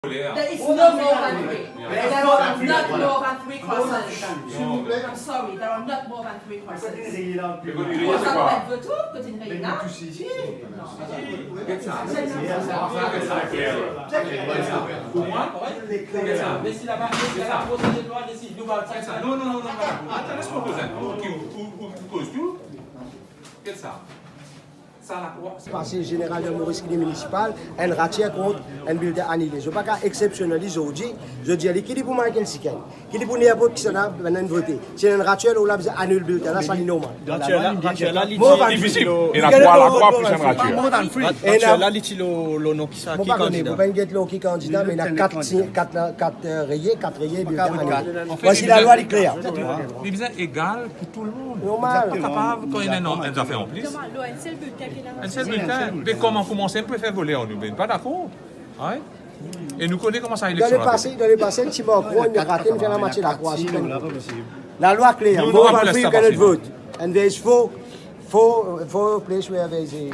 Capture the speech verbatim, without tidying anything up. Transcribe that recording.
There is no more than three. There are not more than three crosses. Silvouple. I'm sorry, there are not more than three crosses. Kot inn reye, se kwa? Kot inn reye la? Get sa. Sa, get sa. Pou mwa? Get sa. Get sa. Non, non, non, non, non. Atann, les mwa koze. Ou, ou, ou, ou koz tou. Get sa. Sa lakrwa. Pase zeneral de Moris ki li minisipal, enn ratier kont enn bilten anile. Zot pa kav exceptionally zordi, zot dir li ki li pou Michael Siken, ki li pou ninport kisannla, bann enn vote. Si enn ratier, ou la bizin anil bilten la, sa li normal. Ratier la, ratier la, li... Mo ti, vann difisil. Li ena trwa, trwa plis enn ratier. Ratier la, li ti lor, lor non kisa, ki kandida? Mo pa kone, mo pa get lor ki kandida, me ena kat, kat, kat, eh, reye, kat reye, bilten anile. Anfet, si lalwa li kler. Li bizin egal pou tou lemonn. Normal. Li pa kapav, kan ena enn, enn zafer anplis. Enn sel bilten. Enn sel bilten. Me kouma koumans, nou pe fer voler nou, me pa dakor. Right? E nou kone kouma sa eleksion la. Dan lepase, dan lepase, ti Macron, nou rate, nou fer lamwatie lakrwa. Lalwa kler. Nou, nou, mo, vann difisil, you cannot vote. And there is four, four, four place where there is a